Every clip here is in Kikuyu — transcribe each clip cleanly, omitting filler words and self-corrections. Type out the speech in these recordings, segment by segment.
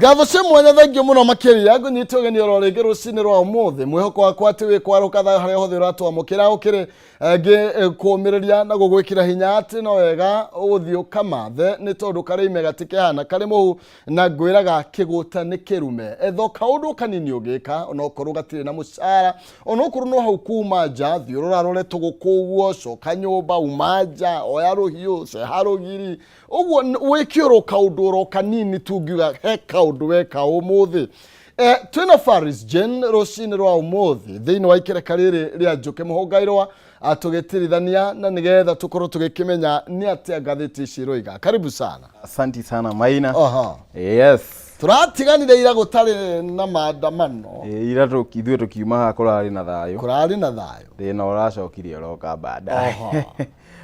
Ngatho cia mwanya, thank you mũno makĩria. Ngũnyite ũgeni oro rĩngĩ rũcinĩ rwa ũmũthĩ. Mwĩhoko wakwa atĩ wĩ kwarũka thayũ harĩa hothe ũratwamũkĩra, ũkĩrĩ ngĩ kũũmĩrĩria na gũgwĩkĩra hinya atĩ no wega ũgũthiĩ ũkamathe, nĩ tondũ karĩ ime gatikĩhana karĩ mũhu, na ngwĩraga kĩgũta nĩ kĩrume. Etho kaũndũ kanini ũngĩka, onokorwo gatirĩ na mũcara, onokorwo no hau kuma nja, thiĩ ũrorarore tũgũkũ ũguo, coka nyũmba, uma nja, oya rũhiũ, ceha rũgiri ũguo, wĩke oro kaũndũ oro kanini tu, ngiuga he kaũndũ weka ũmũthĩ. Twĩna Faris Jane rũcinĩ rwa ũmũthĩ thĩinĩ wa ikereka rĩrĩ rĩa Njũkĩ Mũhũngairwa, tũgĩtirithania na nĩgetha tũkorwo tũgĩkĩmenya nĩ atĩa ngathĩti ici iroiga. Karibu sana. Asante sana, Maina. Yes. Tũratiganire ira gũtarĩ na maandamano. Ira ithuĩ tũkiuma haha kũrarĩ na thayũ. Kũrarĩ na thayũ. Thĩna ũracokire ũroka baadaye.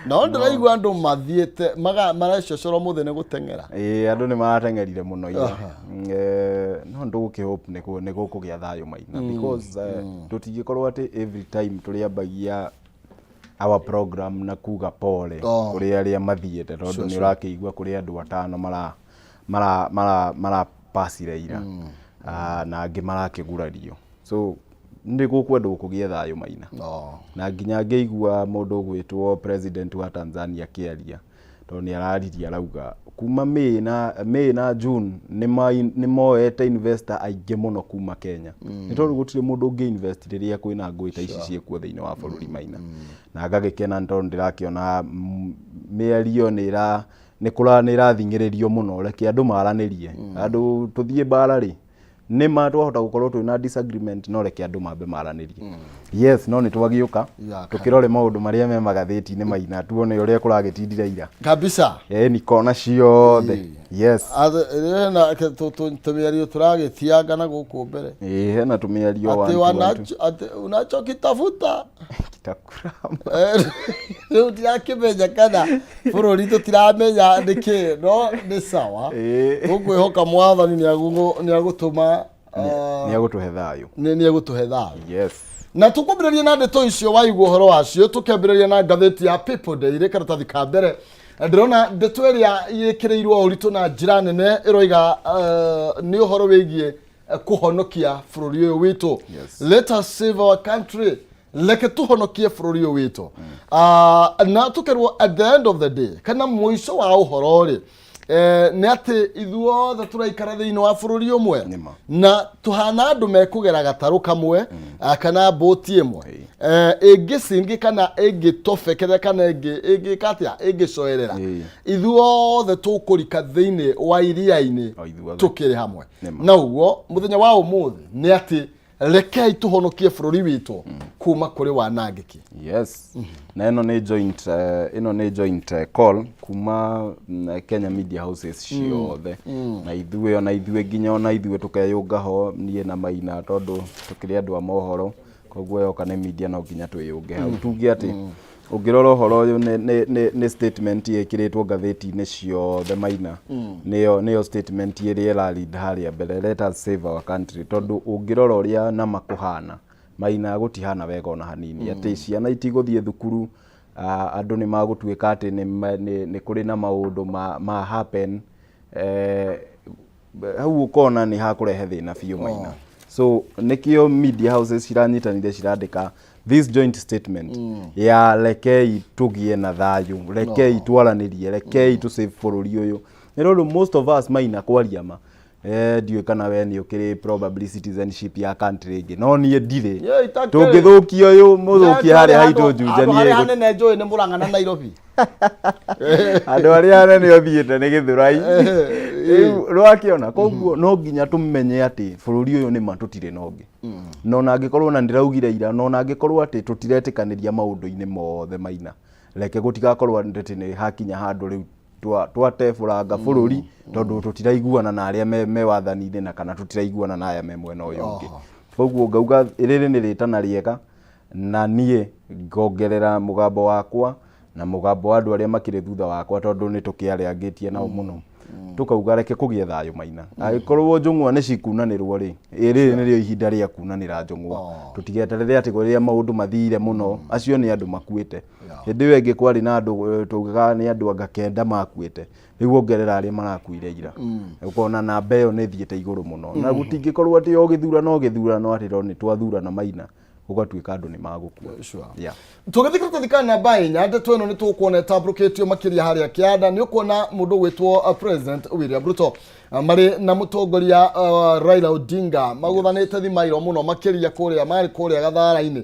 No ndĩraigua andũ mathiĩte marecocora ũmũthĩ nĩ gũteng'era. Ĩ, andũ nĩ marateng'erire mũno ira. No ndũgũkĩ hope nĩ gũkũgĩa thayũ, Maina, because tũtingĩkorwo atĩ every time tũrĩambagia our program na kuga pole kũrĩ arĩa mathiĩte, tondũ nĩ ũrakĩigua kũrĩ andũ atano mara mara mara marapacire ira. Ah, na angĩ marakĩgurario, so nĩ gũkwendwo kũgĩe thayũ, Maina. Na nginya ngĩigua mũndũ ũgwĩtwo president wa Tanzania akĩaria, tondũ nĩ araririe arauga kuma May na June nĩ moete investor aingĩ mũno kuma Kenya, nĩ tondũ gũtirĩ mũndũ ũngĩ invest rĩrĩa kwĩna ngũĩ ta ici ciĩkuo thĩinĩ wa bũrũri, Maina. Na ngagĩkena nĩ tondũ ndĩrakĩona mĩario nĩ ĩra nĩ kũra nĩ ĩrathing'ĩrĩrio mũno, reke andũ maranĩrie, andũ tũthiĩ mbara rĩ, nĩ ma twahota gũkorwo twĩna disagreement, no reke andũ mambe maranĩrie. Yes, no nĩ twagĩũka tũkĩrore maũndũ marĩa me magathĩti-inĩ, Maina, tuone ũrĩa kũragĩtindire ira. Ĩni kona ciothe, yes. Hena tũmĩario tũragĩtianga na gũkũ mbere. Ĩ, hena tũmĩario. Atĩ One, two, one, two. Atĩ unachokitafuta Kitakuramba. Rĩu ndirakĩmenya kana bũrũri tũtiramenya nĩkĩ, no nĩ sawa. Tũkwĩhoka Mwathani nĩ agũtũma nĩ agũtũhe thayũ. Nĩ egũtũhe thayũ. Na tũkwambĩrĩria na ndeto icio waigua ũhoro wacio, tũkĩambĩrĩria na ngathĩti ya People Daily, karatathi ka mbere. Ndĩrona ndeto ĩrĩa ĩkĩrĩirwo ũritũ na njĩra nene ĩroiga nĩ ũhoro wĩgiĩ kũhonokia bũrũri ũyũ witũ. Let us save our country, reke tũhonokie bũrũri ũyũ witũ. Ah, na tũkerwo at the end of the day, kana mũico wa ũhoro rĩ, nĩ atĩ ithuothe tũraikara thĩinĩ wa bũrũri ũmwe. Nĩma. Na tũhana andũ mekũgera gatarũ kamwe, kana mbũti ĩmwe ĩngĩcingi kana ĩngĩtobekera kana ĩngĩka atĩa, ĩngĩcoerera. Ithuothe tũkũrika thĩinĩ wa iria-inĩ. O ithuothe. Tũkĩrĩ hamwe. Nĩma. Na ũguo mũthenya wa ũmũthĩ nĩ atĩ rekei tũhonokie bũrũri witũ kuma kũrĩ wanangĩki. Yes, na ĩno nĩ joint ĩno nĩ joint call kuma Kenya media houses ciothe, na ithuĩ ona ithuĩ nginya ona ithuĩ tũkeyũnga ho, niĩ na Maina, tondũ tũkĩrĩ andũ a mohoro, koguo yoka nĩ media no nginya twĩyũnge hau, tuge atĩ ũngĩrora ũhoro ũyũ nĩ statement ĩkĩrĩtwo ngathĩti-inĩ ciothe, Maina, nĩyo statement ĩrĩa ĩra lead harĩa mbere, "Let us save our country", tondũ ũngĩrora ũrĩa nama kũhana, Maina, gũtihana wega ona hanini, atĩ ciana itigũthiĩ thukuru, andũ nĩ magũtuĩka atĩ nĩ kũrĩ na maũndũ ma happen hau, ũkona nĩ hakũrehe thĩna biũ, Maina. So nĩkĩo media houses ciranyitanire cirandĩka this joint statement ya rekei tũgĩe na thayũ, rekei twaranĩrie, rekei tũ save bũrũri ũyũ, nĩ tondũ most of us, Maina, kwaria ma, ndiũĩ kana we nĩ ũkĩrĩ probably citizenship ya country ĩngĩ, no niĩ ndirĩ. Yeah, itakĩrĩ. Tũngĩthũkia ũyũ, mũthũkie harĩa haitũ Juja. Handũ harĩa niĩ hanene njũĩ nĩ Mũrang'a na Nairobi. Andũ arĩa anene ũthiĩte nĩ Gĩthũrai rĩu rwakĩona, koguo no nginya tũmenye atĩ bũrũri ũyũ nĩ ma tũtirĩ na ũngĩ, na ona angĩkorwo, na ndĩraugire ira, na ona angĩkorwo atĩ tũtiretĩkanĩria maũndũ-inĩ mothe, Maina, reke gũtigakorwo atĩ nĩ hakinya handũ rĩu twatebũranga bũrũri tondũ tũtiraiguana na arĩa me wathani-inĩ, na kana tũtiraiguana na aya me mwena ũyũ ũngĩ. Koguo ngauga rĩrĩ nĩ rĩtana rĩega, na niĩ ngongerera mũgambo wakwa na mũgambo wa andũ arĩa makĩrĩ thutha wakwa, tondũ nĩ tũkĩarĩangĩtie nao mũno. Tũkauga reke kũgĩe thayũ, Maina. Angĩkorwo njũng'wa nĩ cikunanĩrwo rĩ, ĩ rĩrĩ nĩrĩo ihinda rĩa kunanĩra njũng'wa. Tũtigeterere atĩ rĩrĩa maũndũ mathire mũno, acio nĩ andũ makuĩte. Hĩndĩ ĩyo ĩngĩ kwarĩ na andũ, taugaga nĩ andũ anga 9 makuĩte, rĩu ongerera arĩa marakuire ira, ũkona namba ĩyo nĩ ĩthiĩte igũrũ mũno. Na gũtingĩkorwo atĩ o gĩthurano o gĩthurano atĩ no nĩ twathurana, Maina, gũgatuĩka andũ nĩ magũkua. Tũgĩthiĩ karatathi ka namba 4, ndeto ĩno nĩ tũkuona ĩtambũrũkĩtio makĩria harĩa kĩanda. Nĩ ũkuona mũndũ ũgwĩtwo President William Ruto marĩ na mũtongoria Raila Odinga magũthanĩte thimairo mũno makĩria kũrĩa marĩ kũrĩa Gathara-inĩ.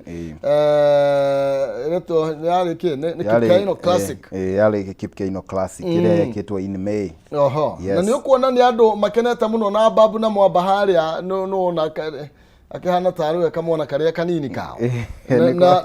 Ndeto yarĩ kĩ? Nĩ Kipkeino Classic. Yarĩ Kipkeino Classic ĩrĩa yekĩtwo in May. Oho. Na nĩ ũkuona nĩ andũ makenete mũno na babu na mwamba harĩa nĩwona akĩhana tarĩ we kamwana karĩa kanini kao. Na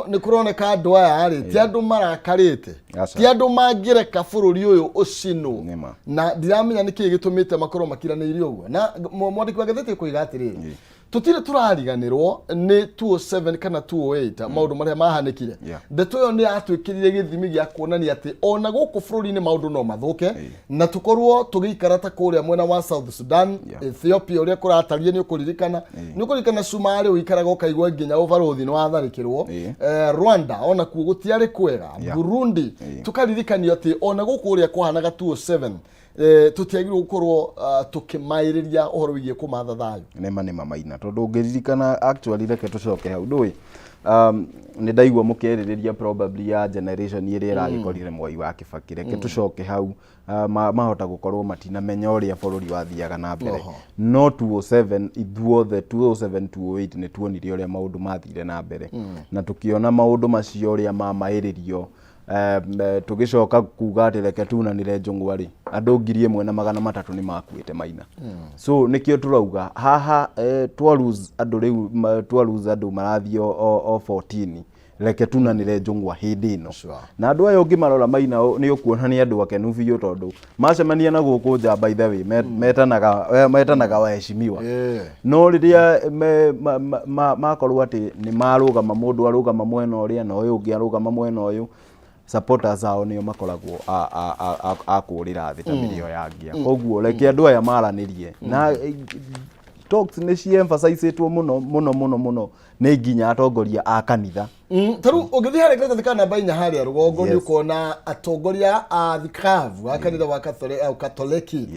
nĩ kũroneka andũ aya rĩ ti andũ marakarĩte, Aca. ti andũ mangĩreka bũrũri ũyũ ũcinwo. Nĩma. Na ndiramenya nĩkĩ gĩtũmĩte makorwo makiranĩirie ũguo. Na mwandĩki wa ngathĩti kũiga atĩrĩrĩ, tũtirĩ tũrariganĩrwo nĩ 207 kana 208, maũndũ marĩa mahanĩkire. Ndeto ĩyo nĩ yatwĩkĩrire gĩthimi gĩa kuonania atĩ ona gũkũ bũrũri-inĩ maũndũ no mathũke na tũkorwo tũgĩikara ta kũrĩa mwena wa South Sudan, Ethiopia, ũrĩa kũratariĩ. Nĩ ũkũririkana Cumarĩ ũikaraga ũkaigua nginya ũbarũthi nĩ watharĩkĩrwo. Rwanda ona kuo gũtiarĩ kwega. Burundi. Tũkaririkanio atĩ ona gũkũ ũrĩa kwahanaga 207, tũtiagĩrĩirwo gũkorwo tũkĩmaĩrĩria ũhoro wĩgiĩ kũmatha thayũ. Nĩma, Maina, tondũ ũngĩririkana, actually reke tũcoke hau ndũĩ, nĩ ndaigua mũkĩarĩrĩria probably ya generation ĩrĩa ĩragĩkorire Mwai wa Kĩbakĩ. Reke tũcoke hau, mahota gũkorwo matinamenya ũrĩa bũrũri wathiaga na mbere. No 207 ithuothe, 207 208, nĩ tuonire ũrĩa maũndũ mathire na mbere na tũkĩona maũndũ macio ũrĩa mamaĩrĩrio. Tũgĩcoka kuga atĩ reke tunanĩre njũng'wa rĩ, andũ 1300 nĩ makuĩte, Maina. So nĩkĩo tũrauga haha, twa lose andũ rĩu, twa lose andũ marathiĩ o 14, reke tunanĩre njũng'wa hĩndĩ ĩno. Na andũ aya ũngĩmarora, Maina, nĩ ũkuona nĩ andũ akenu biũ tondũ macemania na gũkũ nja, by the way, metanaga waheshimiwa. No rĩrĩa makorwo atĩ nĩ marũgama, mũndũ arũgama mwena ũrĩa na ũyũ ũngĩ arũgama mwena ũyũ, supporters ao nĩo makoragwo a kũrĩra thĩ ta mĩrĩo ya ngĩa. Koguo reke andũ aya maranĩrie na talks nĩ ci emphasizĩtwo mũno mũno mũno mũno nĩ nginya atongoria a kanitha. Ta rĩu ũngĩthiĩ harĩa karatathi ka namba 4 harĩa rũgongo, nĩ ũkuona atongoria a thikabu a kanitha wa Katoleki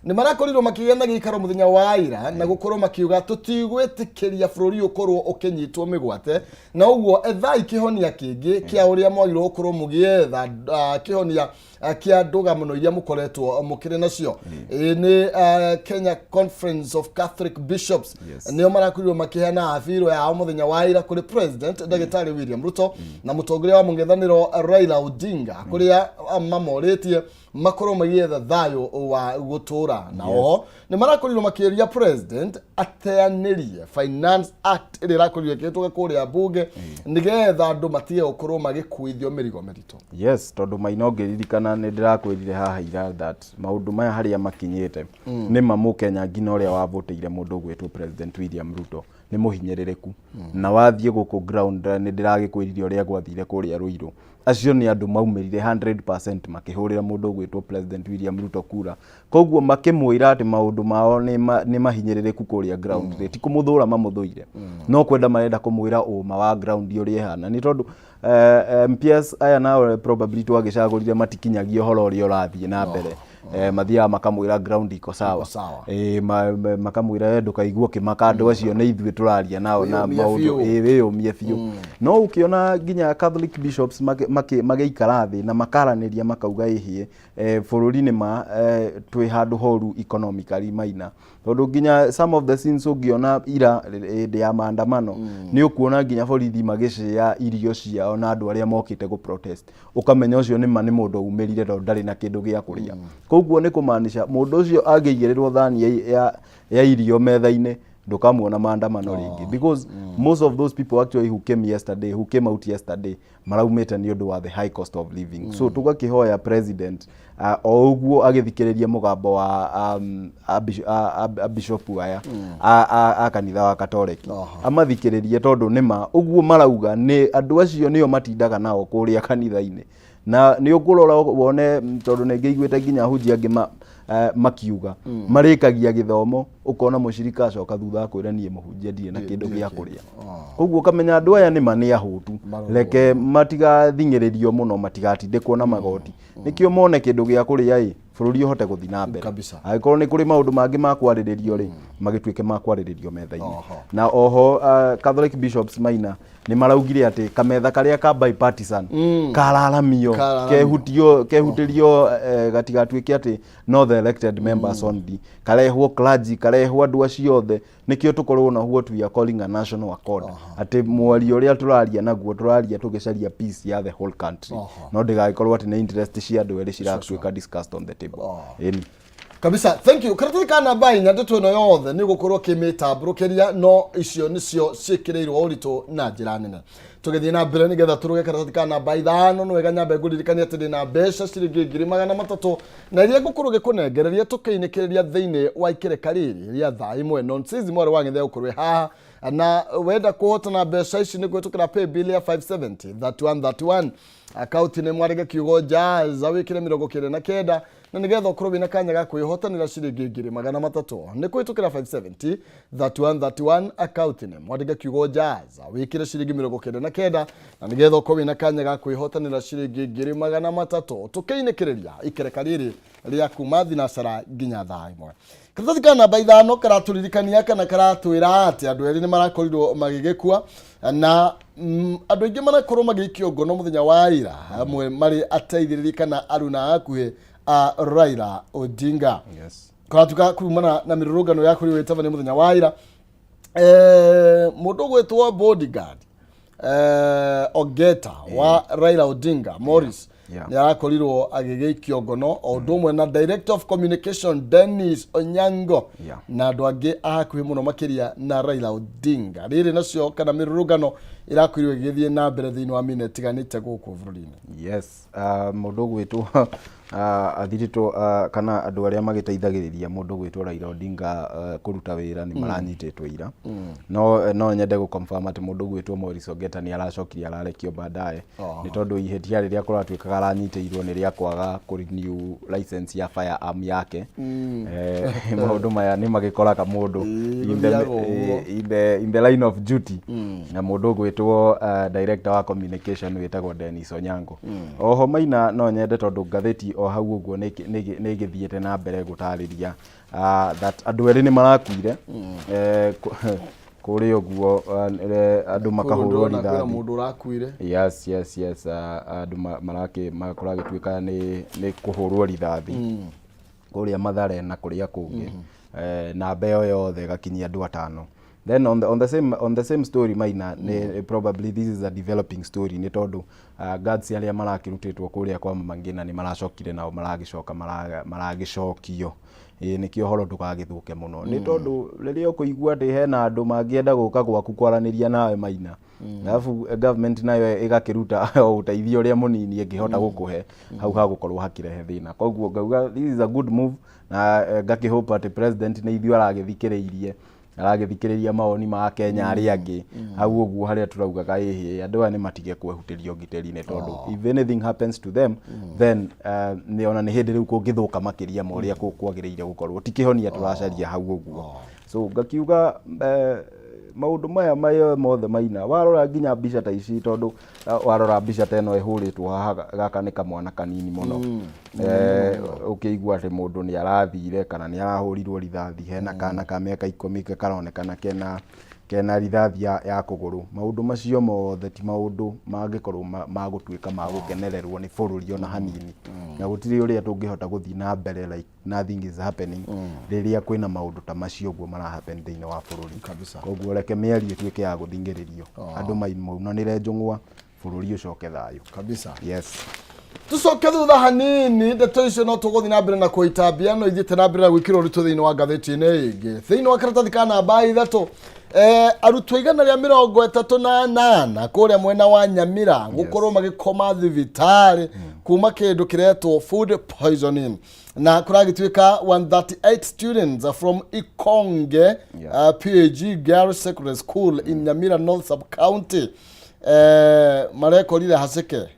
nĩ marakorirwo makĩgĩa na gĩikaro mũthenya wa ira na gũkorwo makiuga tũtigwĩtĩkĩria bũrũri ũkorwo ũkĩnyitwo mĩgwate, na ũguo ethai kĩhonia kĩngĩ kĩa ũrĩa mwagĩrĩirwo gũkorwo mũgĩetha kĩhonia kĩa ndũgamano iria mũkoretwo mũkĩrĩ nacio. Ĩ, nĩ Kenya Conference of Catholic Bishops nĩo marakorirwo makĩheana abiro yao mũthenya wa ira kũrĩ President Ndagĩtarĩ William Ruto na mũtongoria wa mũng'ethanĩro Raila Odinga, kũrĩa mamorĩtie makorwo magĩetha thayũ wa gũtũra. Na oho nĩ marakorirwo makĩũria President ateanĩrie Finance Act ĩrĩa ĩrakorirwo ĩkĩhĩtũka kũrĩa bunge, nĩgetha andũ matige gũkorwo magĩkuithio mĩrigo mĩritũ. Yes, tondũ Maina, ũngĩririkana nĩ ndĩrakwĩrire haha ira that maũndũ maya harĩa makinyĩte, nĩ ma mũkenya nginya ũrĩa wavotĩire mũndũ ũgwĩtwo President William Ruto nĩ mũhinyĩrĩrĩku. Na wathiĩ gũkũ ground, nĩ ndĩragĩkwĩrire ũrĩa gwathire kũrĩa Ruiru. Acio nĩ andũ maumĩrire 100% makĩhũrĩra mũndũ ũgwĩtwo President William Ruto kura. Koguo makĩmwĩra atĩ maũndũ mao nĩ mahinyĩrĩrĩku kũrĩa ground rĩ, ti kũmũthũra mamũthũire, no kwenda marenda kũmwĩra ũma wa ground ũrĩa ĩhana. Nĩ tondũ MPs aya nao probably twagĩcagũrire matikinyagia ũhoro ũrĩa ũrathiĩ na mbere. Mathiaga makamwĩra ground iko sawa. Iko sawa. Makamwĩra, "Ndũkaigue ũkĩmaka, andũ acio nĩ ithuĩ tũraria nao na Wĩyũmie maũndũ." biũ. Wĩyũmie biũ. No ũkĩona nginya Catholic bishops magĩikara thĩ na makaranĩria makauga ĩhĩ, bũrũri nĩ ma twĩ handũ horu economically, Maina, tondũ nginya some of the scenes ũngĩona ira hĩndĩ ya maandamano, nĩ ũkuona nginya borithi magĩcĩa irio ciao na andũ arĩa mokĩte gũ protest, ũkamenya ũcio nĩ ma nĩ mũndũ umĩrire tondũ ndarĩ na kĩndũ gĩa kũrĩa. Koguo nĩ kũmaanisha mũndũ ũcio angĩigĩrĩrwo thani ya irio metha-inĩ, ndũkamuona maandamano rĩngĩ, because most of those people actually who came yesterday, who came out yesterday, maraumĩte nĩ ũndũ wa the high cost of living. So tũgakĩhoya President o ũguo agĩthikĩrĩria mũgambo wa a bishop aya a kanitha wa Katoleki, amathikĩrĩrie, tondũ nĩma ũguo marauga nĩ andũ acio nĩo matindaga nao kũrĩa kanitha-inĩ. Na nĩ ũkũrora wone tondũ nĩ ngĩiguĩte nginya ahunjia angĩ makiuga marĩkagia gĩthomo, ũkona mũcirika acoka thutha akwĩra niĩ mũhunjia ndirĩ na kĩndũ gĩa kũrĩa. Koguo ũkamenya andũ aya nĩma nĩ ahũtu, reke matigathing'ĩrĩrio mũno, matigatindĩkwo na magoti, nĩkĩo mone kĩndũ gĩa kũrĩa ĩ bũrũri ũhote gũthiĩ na mbere. Angĩkorwo nĩ kũrĩ maũndũ mangĩ ma kwarĩrĩrio rĩ, magĩtuĩke ma kwarĩrĩrio metha-inĩ. Na oho Catholic Bishops, Maina, nĩ maraugire atĩ kametha karĩa ka bipartisan kararamio. Kararamio. Kehutio kehutĩrio, gatigatuĩke atĩ no the elected members only, karehwo clergy, karehwo andũ acio othe, nĩkĩo tũkorwo na what we are calling a national accord, atĩ mwario ũrĩa tũraria naguo, tũraria tũgĩcaria peace ya the whole country, no ndĩgagĩkorwo atĩ nĩ interest cia andũ erĩ ciratuĩka discussed on the table. Ĩni. Kabisa, thank you. Karatathi ka namba 4, ndeto ĩno yothe nĩ ũgũkorwo ũkĩmĩtambũrũkĩria, no icio nĩcio ciĩkĩrĩirwo ũritũ na njĩra nene. Tũgĩthiĩ na mbere nĩgetha tũrũge karatathi ka namba 5, no wega nyambe ngũririkania atĩ ndĩna mbeca ciringi 300,000 na iria ngũkorwo ngĩkũnengereria tũkĩinĩkĩrĩria thĩinĩ wa ikereka rĩrĩ rĩa thaa 1. Nonsizi mwarĩ wa ng'ethe gũkorwo ĩ haha, na wenda kũhotana mbeca ici nĩ kũhĩtũkĩra paybill ya 570 3131, akaunti nĩ mwarĩge kiugo Jazz, wĩkĩre 99, na nĩgetha ũkorwo wĩna kanya ga kwĩhotanĩra ciringi 300,000 nĩ kũhĩtũkĩra 570 3131, akaunti nĩ mwandĩke kiugo Jazz, wĩkĩre ciringi 99, na nĩgetha ũkorwo wĩna kanya ga kwĩhotanĩra ciringi 300,000 tũkĩinĩkĩrĩria ikereka rĩrĩ rĩa kuma thinacara nginya thaa 1. Karatathi ka namba 5 karatũririkania kana karatwĩra atĩ andũ erĩ nĩ marakorirwo magĩgĩkua, na andũ aingĩ marakorwo magĩikio ngono mũthenya wa ira, amwe marĩ ateithĩrĩria kana aruna hakuhĩ a Raila Odinga. Kũratuĩka kumana na mĩrũrũngano ya kũrĩ wĩtabania mũthenya wa ira, mũndũ ũgwĩtwo bodyguard Ogeta wa Raila Odinga, Morris, nĩ arakorirwo agĩgĩikio ngono, o ũndũ ũmwe na Director of Communication Dennis Onyango na andũ angĩ a hakuhĩ mũno makĩria na Raila Odinga. Rĩrĩ nacio kana mĩrũrũngano ĩrakorirwo ĩgĩthiĩ na mbere thĩinĩ wa mĩena ĩtiganĩte gũkũ bũrũri-inĩ. Yes, mũndũ ũgwĩtwo athiritũ kana andũ arĩa magĩteithagĩrĩria mũndũ ũgwĩtwo Raila Odinga kũruta wĩra nĩ maranyitĩtwo ira. No nyende gũ confirm atĩ mũndũ ũgwĩtwo Morris Ogeta nĩ aracokire ararekio baadaye, nĩ tondũ ihĩtia rĩrĩa kũratuĩkaga aranyitĩirwo nĩ rĩa kwaga kũ renew license ya firearm yake. Maũndũ maya nĩ magĩkoraga mũndũ Gũthiaga ũguo. in the line of duty, na mũndũ ũgwĩtwo director wa communication wĩtagwo Dennis Onyango. Oho Maina, no nyende tondũ ngathĩti o hau ũguo nĩ ĩgĩthiĩte na mbere gũtarĩria that andũ erĩ nĩ marakuire kũrĩa ũguo, andũ makahũrwo Ndĩrona kwĩna rithathi. Mũndũ ũrakuire. Yes, andũ maraki kũragĩtuĩka nĩ kũhũrwo rithathi kũrĩa Mathare na kũrĩa kũngĩ, namba ĩyo yothe ĩgakinyia andũ atano. Then on the same story, Maina, nĩ probably this is a developing story, nĩ tondũ guards arĩa marakĩrutĩtwo kũrĩa kwa Mama Ngina nĩ maracokire nao maragĩcoka maragĩcokio. Ĩĩ, nĩkĩo ũhoro ndũgagĩthũke mũno, nĩ tondũ rĩrĩa ũkũigua atĩ hena andũ mangĩenda gũka gwaku kwaranĩria nawe, Maina, alafu government nayo ĩgakĩruta o ũteithio ũrĩa mũnini ĩngĩhota gũkũhe, hau hagũkorwo hakĩrehe thĩna. Koguo ngauga this is a good move, na ngakĩhope atĩ president nĩ ithuĩ aragĩthikĩrĩria mawoni ma Kenya arĩa angĩ hau ũguo harĩa tũraugaga ĩhĩ andũ aya nĩ matige kwehutĩria ũgitĩri, nĩ tondũ if anything happens to them, then nĩ ona nĩ hĩndĩ rĩu kũngĩthũka makĩria ma ũrĩa kwagĩrĩire gũkorwo. Ti kĩhonia tũracaria hau ũguo. So ngakiuga maũndũ maya mayo mothe, Maina, warora nginya mbica ta ici, tondũ warora mbica ta ĩno ĩhũrĩtwo haha, gaka nĩ kamwana kanini mũno, ũkĩigua atĩ mũndũ nĩ arathire kana nĩ arahũrirwo rithathi, hena kana ka mĩaka 10 karonekana kena rithathi ya kũgũrũ. Maũndũ macio mothe ti maũndũ mangĩkorwo magũtuĩka ma gũkenererwo nĩ bũrũri ona hanini, na gũtirĩ ũrĩa tũngĩhota gũthiĩ na mbere like nothing is happening rĩrĩa kwĩna maũndũ ta macio ũguo mara happen thĩinĩ wa bũrũri. Koguo reke mĩario ĩtuĩke ya gũthingĩrĩrio, andũ maunanĩre njũng'wa, bũrũri ũcoke thayũ. Yes. Tucoke thutha hanini, ndeto icio no tũgũthiĩ na mbere na kũitambia, no ithiĩte na mbere na gwĩkĩrwo ũritũ thĩinĩ wa ngathĩti-inĩ ĩngĩ. Thĩinĩ wa karatathi ka namba 3, arutwo 138 kũrĩa mwena wa Nyamira gũkorwo magĩkoma thibitarĩ kuma kĩndũ kĩretwo food poisoning, na kũragĩtuĩka 138 students from Ikonge PAG Girls Secondary School in Nyamira North Sub County marekorire haceke.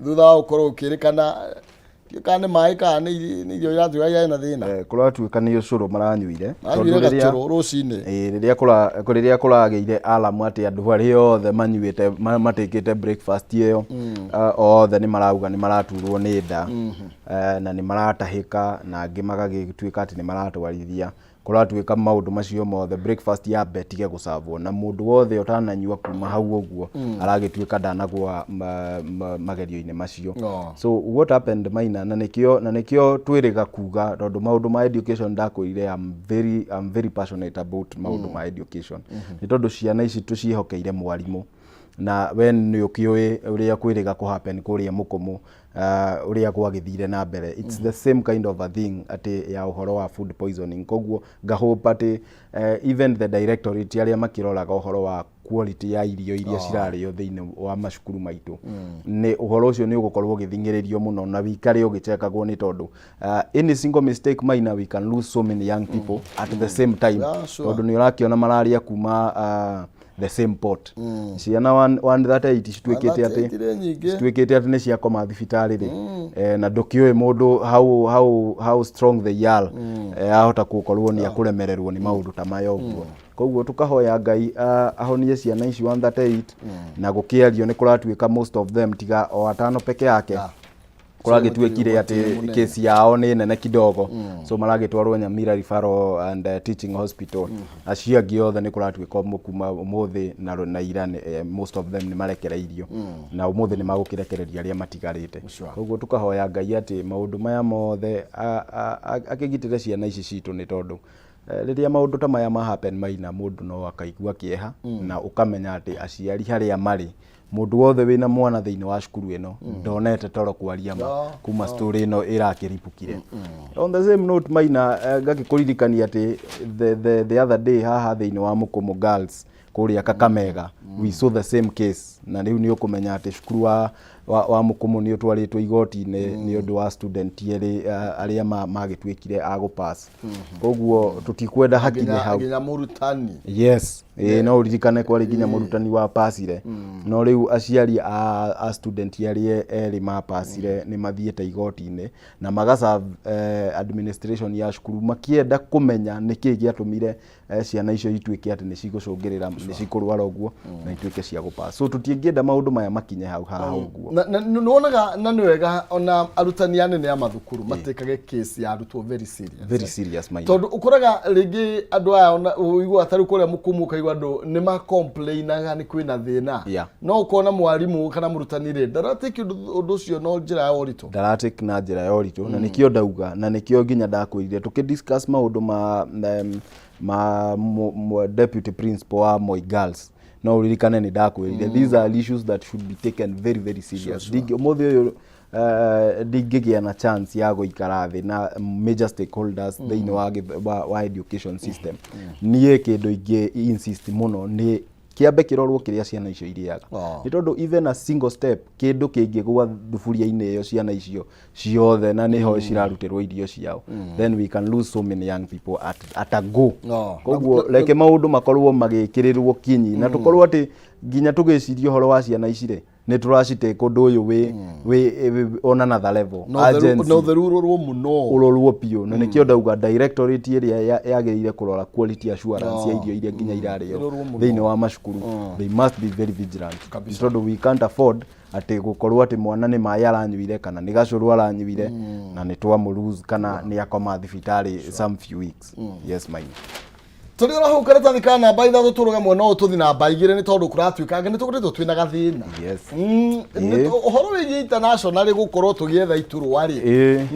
Thutha wa gũkorwo ũkĩrĩkana kana nĩ maĩ kana nĩ irio iratuĩka irarĩ na thĩna. Kũratuĩka nĩ ũcũrũ maranyuire. Maranyuire Tondũ gacũrũ rũcinĩ. Rĩrĩa kũragĩire alarm atĩ andũ arĩa othe manyuĩte matĩkĩte breakfast ĩyo, othe nĩ marauga nĩ maraturwo nĩ nda, na nĩ maratahĩka, na angĩ magagĩtuĩka atĩ nĩ maratwarithia. Kũratuĩka maũndũ macio mothe, breakfast yambe ĩtige gũcabwo, na mũndũ wothe ũtananyua kuma hau ũguo aragĩtuĩka ndanagũa magerio-inĩ macio. So what happened, Maina, na nĩkĩo twĩrĩga kuga, tondũ maũndũ ma education ndakwĩrire I'm very passionate about maũndũ ma education, nĩ tondũ ciana ici tũciĩhokeire mwarimũ, na we nĩ ũkĩũĩ ũrĩa kwĩrĩga kũ happen kũrĩa Mũkũmũ, ũrĩa gwagĩthire na mbere. It's the same kind of a thing atĩ ya ũhoro wa food poisoning. Koguo ngahope atĩ even the directorate arĩa makĩroraga ũhoro wa quality ya irio iria cirarĩo thĩinĩ wa macukuru maitũ, nĩ ũhoro ũcio nĩ ũgũkorwo ũgĩthing'ĩrĩrio mũno na wĩikare ũgĩchekagwo, nĩ tondũ any single mistake, Maina, we can lose so many young people at the same time. Tondũ nĩ ũrakĩona mararĩa kuma the same pot, ciana 138 cituĩkĩte atĩ 138 nĩ nyingĩ. Cituĩkĩte atĩ nĩ ciakoma thibitarĩ rĩ, na ndũkĩũĩ mũndũ how strong they are, ahota gũkorwo nĩ akũremererwo nĩ maũndũ ta maya ũguo. Koguo tũkahoya Ngai ahonie ciana ici 138, na gũkĩario nĩ kũratuĩka most of them, tiga o atano peke yake, kũragĩtuĩkire atĩ mũnene. Kesi yao nĩ nene kidogo, so maragĩtwarwo Nyamira Referral and Teaching Hospital. Acio angĩ othe nĩ kũratuĩka kuma ũmũthĩ na ira most of them nĩ marekereirio, na ũmũthĩ nĩ magũkĩrekereria arĩa matigarĩte. Koguo tũkahoya Ngai atĩ maũndũ maya mothe akĩgitĩre ciana ici citũ, nĩ tondũ rĩrĩa maũndũ ta maya ma happen, Maina, mũndũ no akaigua kĩeha, na ũkamenya atĩ aciari harĩa marĩ, mũndũ wothe wĩna mwana thĩinĩ wa cukuru ĩno ndonete toro kwaria ma kuma story ĩno ĩrakĩribũkire. On the same note, Maina, ngakĩkũririkania atĩ the other day haha thĩinĩ wa Mũkũmũ Girls kũrĩa Kakamega, we saw the same case, na rĩu nĩ ũkũmenya atĩ cukuru wa Mũkũmũ nĩ ũtwarĩtwo igoti-inĩ nĩ ũndũ wa student erĩ arĩa magĩtuĩkire a gũpass. Koguo tũtikwenda hakinye hau. Nginya mũrutani. Yes, ĩĩ, no ũririkane kwarĩ nginya mũrutani wa pasire, no rĩu aciari a student arĩa erĩ mapacire nĩ mathiĩte igoti-inĩ na magaserve administration ya cukuru makĩenda kũmenya nĩkĩ gĩatũmire ciana icio ituĩke atĩ nĩ cigũcũngĩrĩra nĩ cikũrwara ũguo na ituĩke cia gũpass. So tũtingĩenda maũndũ maya makinye hau haha ũguo. Na nĩwonaga na nĩ wega ona arutani anene a mathukuru matekage case ya arutwo very serious. Very serious, Maina. Tondũ ũkoraga rĩngĩ andũ aya ona ũiguaga tarĩu kũrĩa Mũkũmũ, ũkaigua andũ nĩ macomplainaga nĩ kwĩna thĩna, no ũkona mwarimũ kana mũrutani rĩ ndaratake ũndũ ũcio no njĩra ya ũritũ. Ndaratake na njĩra ya ũritũ, na nĩkĩo ndauga, na nĩkĩo nginya ndakwĩrire tũkĩ discuss maũndũ ma deputy principal wa Moi Girls. No ũririkane nĩ ndakwĩrire these are issues that should be taken very very serious. Ũmũthĩ ũyũ ndingĩgĩa na chance ya gũikara thĩ na major stakeholders thĩinĩ wa education system. Niĩ kĩndũ ingĩ insist mũno nĩ kĩambe kĩrorwo kĩrĩa ciana icio irĩaga, nĩ tondũ even a single step, kĩndũ kĩngĩgwa thuburia-inĩ ĩyo ciana icio ciothe na nĩho cirarutĩrwo irio ciao, then we can lose so many young people at a go. Koguo reke maũndũ makorwo magĩkĩrĩrwo kinyi, na tũkorwo atĩ nginya tũgĩciria ũhoro wa ciana ici rĩ, nĩ tũracitake ũndũ ũyũ wĩ on another level. Na Urgency. Na ũtheru ũrorwo mũno. Ũrorwo biũ, na nĩkĩo ndauga directorate ĩrĩa yagĩrĩire kũrora quality assurance ya irio iria nginya irarĩo Ĩrorwo mũno. thĩinĩ wa macukuru, they must be very vigilant, tondũ we can't afford atĩ gũkorwo atĩ mwana nĩ maĩ aranyuire kana nĩ gacũrũ aranyuire na nĩ twamũ lose kana nĩ akoma thibitarĩ some few weeks. Yes, Maina. Tũrĩ oro hau karatathi ka namba 3, tũrũge mwena ũyũ tũthi namba 2, nĩ tondũ kũratuĩka nĩ tũkoretwo twĩna gathĩna. Ũhoro wĩgiĩ international gũkorwo tũgĩetha iturwa rĩ,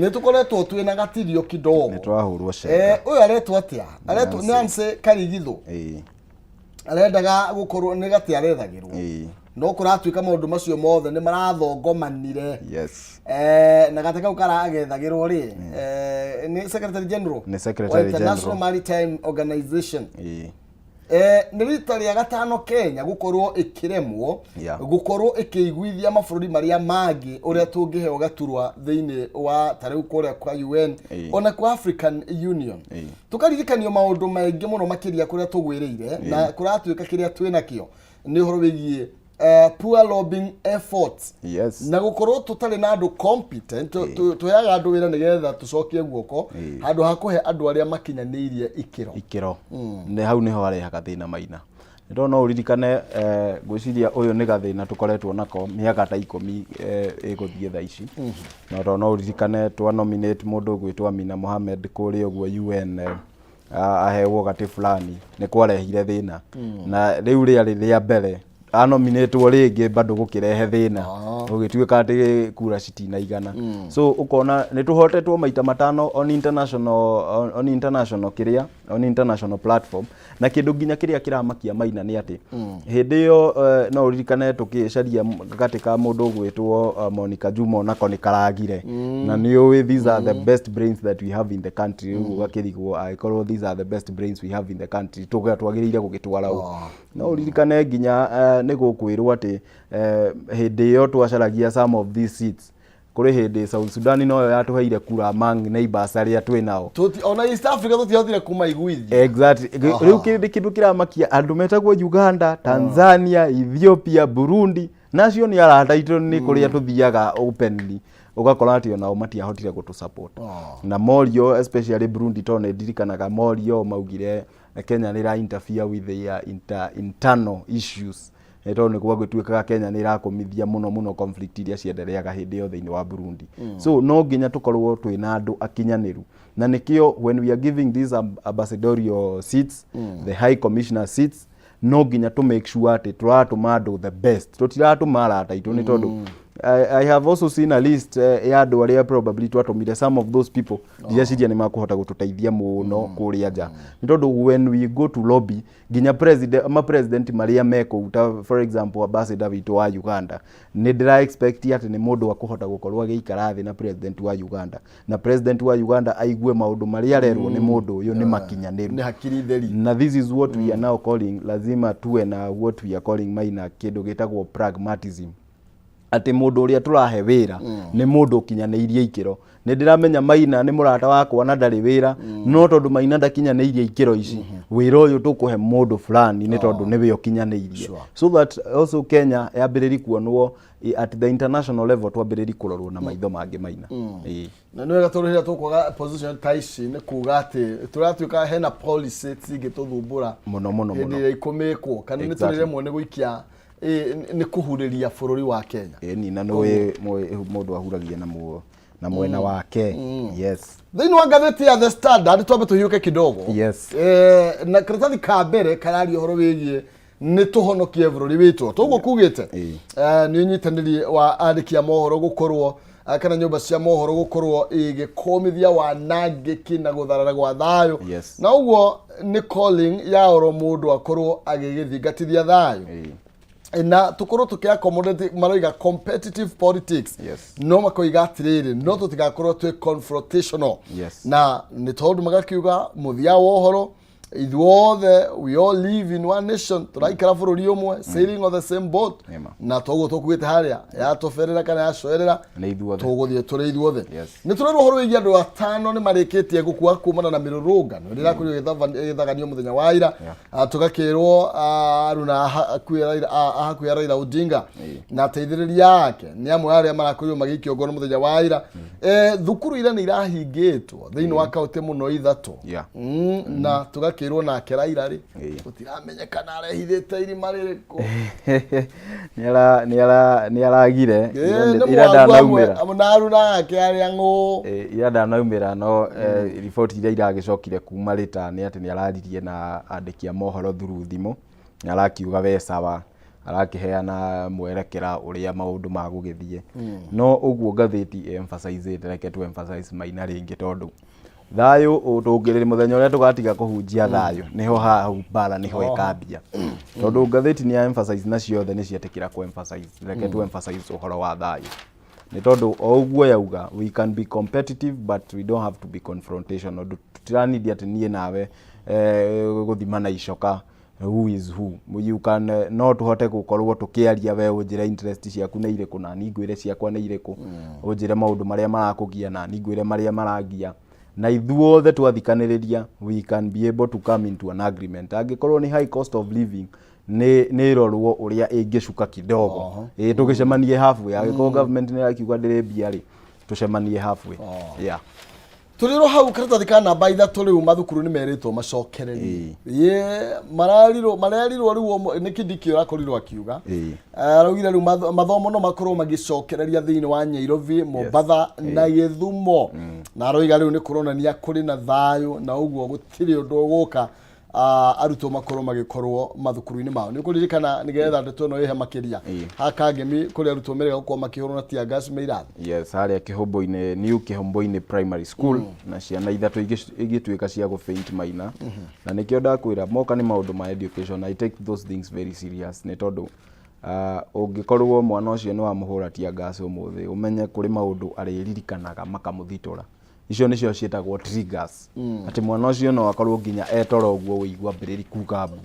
nĩ tũkoretwo twĩna gatirio kidogo. Nĩ twahũrwo cenga. Ũyũ aretwo atĩa? Aretwo Nancy Karigithu. Arendaga gũkorwo nĩ gatĩ arethagĩrwo, no kũratuĩka maũndũ macio mothe nĩ marathongomanire. Na gatĩ kau karagethagĩrwo rĩ, nĩ secretary general Nĩ secretary wa International general. Maritime Organization. Nĩ rita rĩa gatano Kenya gũkorwo ĩkĩremwo gũkorwo ĩkĩiguithia mabũrũri marĩa mangĩ ũrĩa tũngĩheo gaturwa thĩinĩ wa ta rĩu kũrĩa kwa UN, ona kwa African Union. Tũkaririkanio maũndũ maingĩ mũno makĩria kũrĩa tũgwĩrĩire, na kũratuĩka kĩrĩa twĩnakĩo nĩ ũhoro wĩgiĩ Poor lobbying efforts na gũkorwo tũtarĩ na andũ competent, tũheaga andũ wĩra nĩgetha tũcokie guoko handũ ha kũhe andũ arĩa makinyanĩirie ikĩro. Ikĩro nĩ hau nĩho harehaga thĩna maina, nĩ tondũ no ũririkane, ngwĩciria ũyũ nĩ gathĩna tũkoretwo nako mĩaka ta 10 ĩgũthiĩ thaa ici, na tondũ no ũririkane twa nominate mũndũ ũgwĩtwo Amina Mohamed kũrĩa ũguo UN, ahewo gatĩ fulani, nĩ kwarehire thĩna, na rĩu rĩarĩ rĩa mbere anominĩtwo rĩngĩ bado gũkĩrehe thĩna, gũgĩtuĩka atĩ kura citinaigana. So ũkona nĩ tũhotetwo maita matano on international kĩrĩa, on international platform. Na kĩndũ nginya kĩrĩa kĩramakia maina nĩ atĩ hĩndĩ ĩyo, no ũririkane tũkĩcaria gatĩ ka mũndũ ũgwĩtwo Monica Juma, onako nĩ karagire, na nĩ ũĩ these are the best brains that we have in the country. Rĩu ũgakĩrigwo, angĩkorwo these are the best brains we have in the country, twagĩrĩire gũgĩtwara ũ? No ũririkane nginya nĩ gũkwĩrwo atĩ hĩndĩ ĩyo twacaragia some of these seats, kũrĩ hĩndĩ South Sudan noyo yatũheire kura among neighbors arĩa twĩ nao. Ona East Africa tũtiahotire kumaiguithia. Exactly. Rĩu kĩndũ kĩramakia, andũ metagwo Uganda, Tanzania, Ethiopia, Burundi, nacio nĩ arata aitũ, nĩ kũrĩa tũthiaga openly, ũgakora atĩ onao matiahotire gũtũ support. Na morio, especially Burundi, tondũ nĩ ndirikanaga morio maugire Kenya nĩ ĩra interfere with their internal issues, nĩ tondũ nĩ gwagĩtuĩkaga Kenya nĩ ĩrakũmithia mũno mũno conflict iria ciendereaga hĩndĩ ĩyo thĩinĩ wa Burundi. So no nginya tũkorwo twĩna andũ akinyanĩru, na nĩkĩo when we are giving these ambassadorial seats, the high commissioner seats, no nginya to make sure atĩ tũratũma andũ the best, tũtiratũma arata aitũ, nĩ tondũ I have also seen a list ya andũ arĩa probably twatũmire. Some of those people ndireciria nĩ makũhota gũtũteithia mũno kũrĩa nja, nĩ tondũ when we go to lobby, nginya president, ma president marĩa me kũu, ta for example ambassador witũ wa Uganda, nĩ ndĩra expect atĩ nĩ mũndũ akũhota gũkorwo agĩikara thĩ na president wa Uganda, na president wa Uganda aigue maũndũ marĩa arerwo nĩ mũndũ ũyũ nĩ makinyanĩru. Nĩ hakiri theri. Na this is what we are now calling, lazima tuwe na what we are calling, maina, kĩndũ gĩtagwo pragmatism, atĩ mũndũ ũrĩa tũrahe wĩra nĩ mũndũ ũkinyanĩirie ikĩro. Nĩ ndĩramenya Maina nĩ mũrata wakwa na ndarĩ wĩra, no tondũ Maina ndakinyanĩirie ikĩro ici, wĩra ũyũ tũkũhe mũndũ fulani nĩ tondũ nĩwe ũkinyanĩirie. So that also Kenya yambĩrĩri kuonwo at the international level, twambĩrĩri kũrorwo na maitho mangĩ, Maina. Ĩĩ. Na nĩ wega, tondũ rĩrĩa tũkwaga position ta ici, nĩ kuga atĩ tũratuĩka hena policy cingĩtũthumbũra Mũno mũno. hĩndĩ Mũno. ĩrĩa ikũmĩkwo, kana nĩ tũrĩremwo nĩ gũikia, nĩ kũhurĩria bũrũri wa Kenya. Ĩni, na nĩ mũndũ ahuragia na mwena wake, yes. Thĩinĩ wa ngathĩti ya The Standard, twambe tũhiũke kidogo. Na karatathi ka mbere kararia ũhoro wĩgiĩ nĩ tũhonokie bũrũri witũ, toguo kugĩte nĩ ũnyitanĩri wa andĩki a mohoro gũkorwo, kana nyũmba cia mohoro gũkorwo igĩkũmithia wanangĩki na gũtharara gwa thayũ. Na ũguo nĩ calling ya oro mũndũ akorwo agĩgĩthingatithia thayũ na tukorwo tuki accommodate, maroiga competitive politics, no makoiga atiriri, no tutigakorwo twi confrontational. Na nĩ tondũ magakiuga mũthia wa ũhoro, ithuothe we all live in one nation, tũraikara bũrũri ũmwe, sailing on the same boat. Ĩma. Na toguo tũkuĩte harĩa yatũberera kana yacoerera, Nĩ ithuothe. Tũgũthiĩ tũrĩ ithuothe. Nĩ tũrerwo ũhoro wĩgiĩ andũ atano nĩ marĩkĩtie gũkua kumana na mĩrũrũngano ĩrĩa ĩrakorirwo ĩgĩthaganio mũthenya wa ira. Tũgakĩrwo aruna hakuhĩ a Raila Odinga na ateithĩrĩria ake nĩ amwe arĩa marakorirwo magĩikio ngono mũthenya wa ira. Thukuru ira nĩ irahingĩtwo thĩinĩ wa kaũntĩ mũno ithatũ. Na tũgakĩrwo nake Raila rĩ, gũtiramenyekana arehithĩte irima rĩrĩkũ. Nĩ aragire. Nĩ Ira mwagu amwe ndanaumĩra. na aruna ake arĩa ng'ũ. Ira ndanaumĩra, no riboti iria iragĩcokire kuma rĩta nĩ atĩ nĩ araririe na andĩki a mohoro through thimũ, na arakiuga we sawa, arakĩheana mwerekera ũrĩa maũndũ magũgĩthiĩ. No ũguo ngathĩti emphasizĩte, reke tu emphasize, Maina, rĩngĩ, tondũ thayũ tũngĩrĩ mũthenya ũrĩa tũgatiga kũhunjia thayũ, nĩho hau mbara nĩho ĩkambia, tondũ ngathĩti nĩ ya emphasize na ciothe nĩ cietĩkĩra ku emphasize. Reke tu emphasize ũhoro wa thayũ, nĩ tondũ o ũguo yauga, we can be competitive but we don't have to be confrontational. Tũtiranidi atĩ niĩ nawe gũthimana icoka, who is who. You can, no tũhote gũkorwo tũkĩaria, we ũnjĩre interest ciaku nĩ irĩkũ na niĩ ngwĩre ciakwa nĩ irĩkũ, ũnjĩre maũndũ marĩa marakũgia na niĩ ngwĩre marĩa marangia. Na ithuothe twathikanĩrĩria, we can be able to come into an agreement. Angĩkorwo nĩ high cost of living, nĩ ĩrorwo ũrĩa ĩngĩcuka kidogo, ĩ tũgĩcemanie halfway. Angĩkorwo government nĩ ĩrakiuga ndĩrĩ mbia rĩ, tũcemanie halfway, yeah. Tũrĩ ro hau karatathi ka namba 3, rĩu mathukuru nĩ merĩtwo macokererie. Ye mararirwo, marerirwo rĩu nĩ Kindiki ũrakorirwo akiuga. Araugire rĩu mathomo no makorwo magĩcokereria thĩinĩ wa Nairobi, Mombatha na Gĩthumo, na aroiga rĩu nĩ kũronania kũrĩ na thayũ na ũguo gũtirĩ ũndũ ũgũka, arutwo makorwo magĩkorwo mathukuru-inĩ mao. Nĩ ũkũririkana, nĩgetha ndeto ĩno ĩhe makĩria, hakangemi kũrĩ arutwo merega gũkorwo makĩhũrwo na tear gas me irathi. Yes, harĩa Kĩhũmbũ-inĩ, New Kĩhũmbũ-inĩ Primary School, na ciana ithatũ igĩtuĩka cia gũ faint, Maina. Na nĩkĩo ndakwĩra moka nĩ maũndũ ma education, I take those things very serious, nĩ tondũ ũngĩkorwo mwana ũcio nĩ wamũhũra tear gas ũmũthĩ, ũmenye kũrĩ maũndũ arĩririkanaga makamũthitũra. Icio nĩcio ciĩtagwo triggers, atĩ mwana ũcio no akorwo nginya etoro ũguo ũigua mbĩrĩri kuga mbu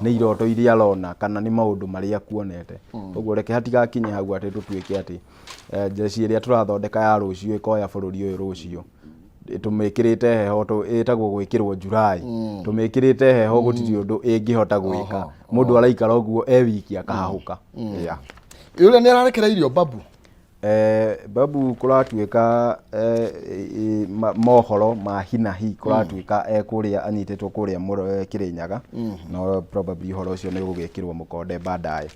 nĩ iroto iria arona kana nĩ maũndũ marĩa akuonete. Ũguo reke hatigakinye hau atĩ tũtuĩke atĩ jeshi ĩrĩa tũrathondeka ya rũciũ ĩkoya bũrũri ũyũ rũciũ, tũmĩkĩrĩte heho, ĩtagwo gwĩkĩrwo July, tũmĩkĩrĩte heho, gũtirĩ ũndũ ĩngĩhota gwĩka. Mũndũ araikara ũguo e wiki akahahũka, yeah. Ũrĩa nĩ ararekereirio Babu. Babu kũratuĩka mohoro ma hinahi kũratuĩka kũrĩa anyitĩtwo kũrĩa Kĩrĩnyaga, no probably ũhoro ũcio nĩ ũgũgĩkĩrwo mũkonde baadaye.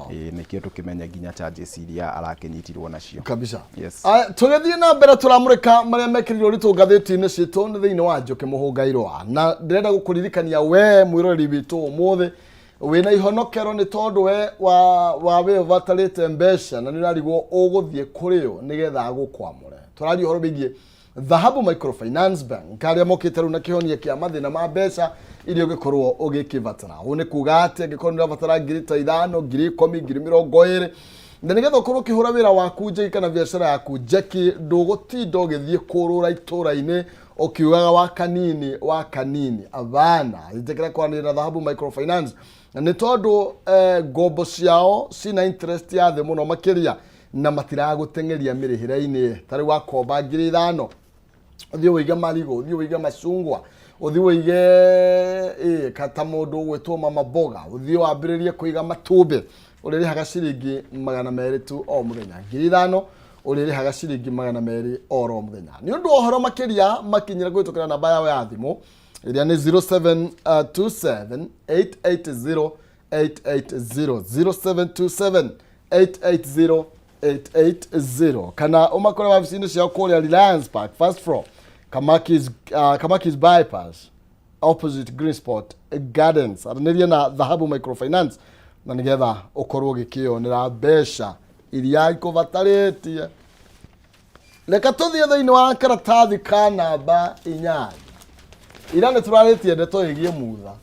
Ĩ, nĩkĩo tũkĩmenye nginya charges iria arakĩnyitirwo nacio. Kabisa. Yes. Aya, tũgĩthiĩ na mbere, tũramũrĩka marĩa mekĩrirwo ũritũ ngathĩti-inĩ citũ nĩ thĩinĩ wa Njũkĩ Mũhũngairwa, na ndĩrenda gũkũririkania we mwĩroreri witũ ũmũthĩ wĩna ihonokero, nĩ tondũ we wa we ũbatarĩte mbeca na nĩ ũrarigwo ũgũthiĩ kũrĩo nĩgetha agũkwamũre. Tũraria ũhoro wĩgiĩ Dhahabu Microfinance Bank, arĩa mokĩte rĩu na kĩhonia kĩa mathĩna ma mbeca iria ũngĩkorwo ũgĩkĩbatara. Ũũ nĩ kuga atĩ angĩkorwo nĩ ũrabatara ngiri ta 5, 10,000, 20,000, na nĩgetha ũkorwo ũkĩhũra wĩra waku njeki kana biacara yaku njeki, ndũgũtinda ũgĩthiĩ kũrũra itũra-inĩ ũkiugaga wa kanini wa kanini. Abana, ĩtĩkĩra kwaranĩria na Dhahabu Microfinance, na nĩ tondũ ngombo ciao cina interest ya thĩ mũno makĩria na matiragũteng'eria mĩrĩhĩre-inĩ. Ta rĩu wakomba 5,000, ũthiĩ ũige marigũ, ũthiĩ ũige macungwa, ũthiĩ ũige ta mũndũ ũgwĩtwo mama mboga, ũthiĩ wambĩrĩrie kũiga matumbĩ, ũrĩrĩhaga ciringi 200 tu o mũthenya. 5,000 ũrĩrĩhaga ciringi 200 oro mũthenya. Nĩ ũndũ wa ũhoro makĩria, makinyĩra kũhĩtũkĩra namba yao ya thimũ ĩrĩa nĩ 0727 880 880, 0727 880 880, kana ũmakore wabici-inĩ ciao kũrĩa Reliance Park, first floor, Kamakis Bypass, opposite Green Spot Gardens. Aranĩria na Dhahabu Microfinance na nĩgetha ũkorwo ũgĩkĩyonera mbeca iria ikũbatarĩtie. Reke tũthiĩ thĩinĩ wa karatathi ka namba 8. Ira nĩ tũrarĩtie ndeto ĩgiĩ Mutha,